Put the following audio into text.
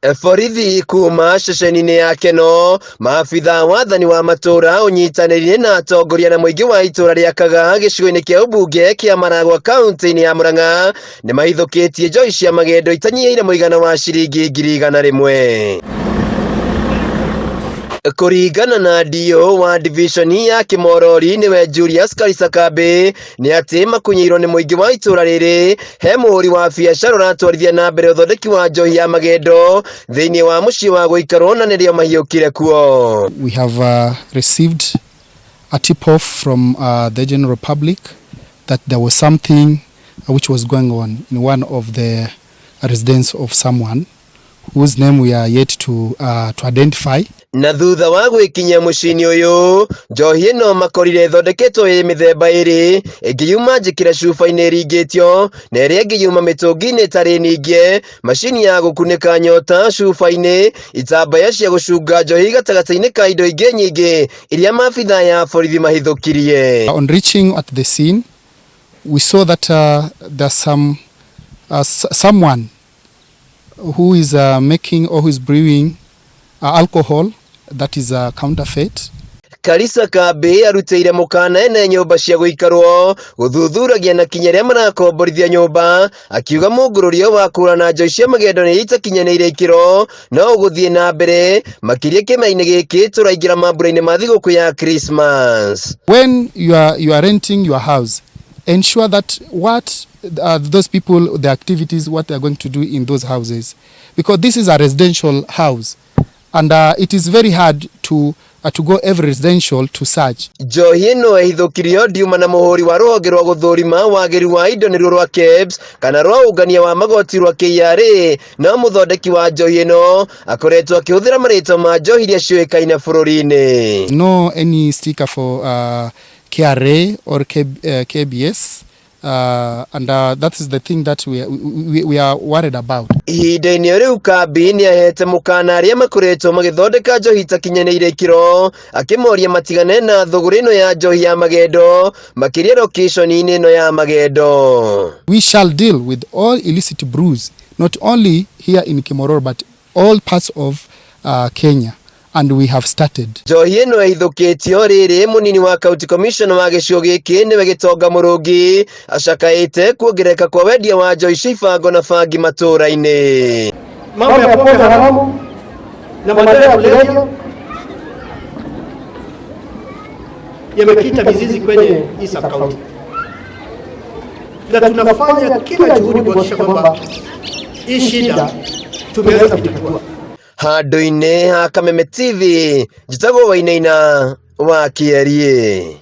Borithi kuma ceceni-inĩ ya Keno, maabitha wathani wa matũra ũnyitanĩri-inĩ na atongoria na mũingĩ wa itũra rĩa Kaga gĩcigo-inĩ kĩa ũmbunge kĩa Maragwa kaunti-inĩ ya Murang'a nĩ mahithũkĩtie njohi cia magendo itanyihĩire mũigana wa ciringi 100,000. Kũringana na DO wa divishoni ya Kimorori nĩwe Julius Karisa Kambi nĩ atĩ makunyĩirwo nĩ mũingĩ wa itũra rĩrĩ he mũhũri wa biacara ũratwarithia na mbere ũthondeki wa njohi ya magendo thĩinĩ wa mũciĩ wa gũikarwo na nĩrĩo mahiũkire kuo. We have received a tip-off from the general public that there was something which was going on in one of the residence of someone whose name we are yet to identify. Na thutha wa gwĩkinyia mũciĩ-inĩ ũyũ njohi ĩno makorire ĩthondeketwo ĩ mĩthemba ĩrĩ, ĩngĩ yuma njĩkĩre cuba-inĩ ĩringĩtio na ĩrĩa ĩngĩ yuma mĩtũngi-inĩ ĩtarĩ ningie, macini ya gũkunĩka nyota cuba-inĩ, itambaya cia gũcunga njohi gatagatĩ-inĩ ka indo ingĩ nyingĩ iria maabitha ya borithi mahithũkirie. On reaching at the scene, we saw that there's someone who is making or who is brewing alcohol that is a counterfeit. Karisa Kambi arutĩire mũkana ene nyũmba cia gũikarwo gũthuthuragia na kinya arĩa marakomborithia nyũmba, akiuga mũngũrũrio wa kũrana njohi cia magendo nĩ itakinyanĩire ikĩro no ũgũthiĩ na mbere makĩria kĩmera-inĩ gĩkĩ tũraingĩra mambura-inĩ ma thigũkũ ya Christmas. When you are renting your house, ensure that what those people, the activities, what they are going to do in those houses, because this is a residential house, and it is very hard to go every residential to search. Njohi ĩno ĩhithũkirio ndiuma na mũhũri wa rũhonge rwa gũthũrima wagĩrĩru wa indo nĩruo rwa KEBS kana rwa ũngania wa magoti rwa KRA, no mũthondeki wa njohi ĩno akoretwo akĩhũthĩra marĩtwa ma njohi iria ciũĩkaine bũrũri-inĩ. No any sticker for KRA or KBS, and that is the thing that we are worried about. Ihinda-inĩ rĩu Kambi nĩ ahete mũkana arĩa makoretwo magĩthondeka njohi itakinyanĩire ikĩro, akĩmoria matigane na thũgũrĩ ĩno ya njohi ya magendo makĩria location-inĩ ĩno ya magendo. We shall deal with all illicit brews, not only here in Kimororo but all parts of Kenya, and we have started. Njohi ĩno ĩhithũkĩtio rĩrĩ mũnini wa county commissioner wa gĩcigo gĩkĩ nĩwe Gĩtonga Mũrũngi acakaĩte kuongerereka kwa wendia wa njohi cia ibango na bangi matũra-inĩ. Mambo ya pombe haramu na madawa ya kulevya yamekita mizizi kwenye hii sub county, na tunafanya kila juhudi kuhakikisha kwamba hii shida tumeweza kuitatua. Handũ-inĩ ha Kameme TV njĩtagwo Wainaina wa Kĩeriĩ.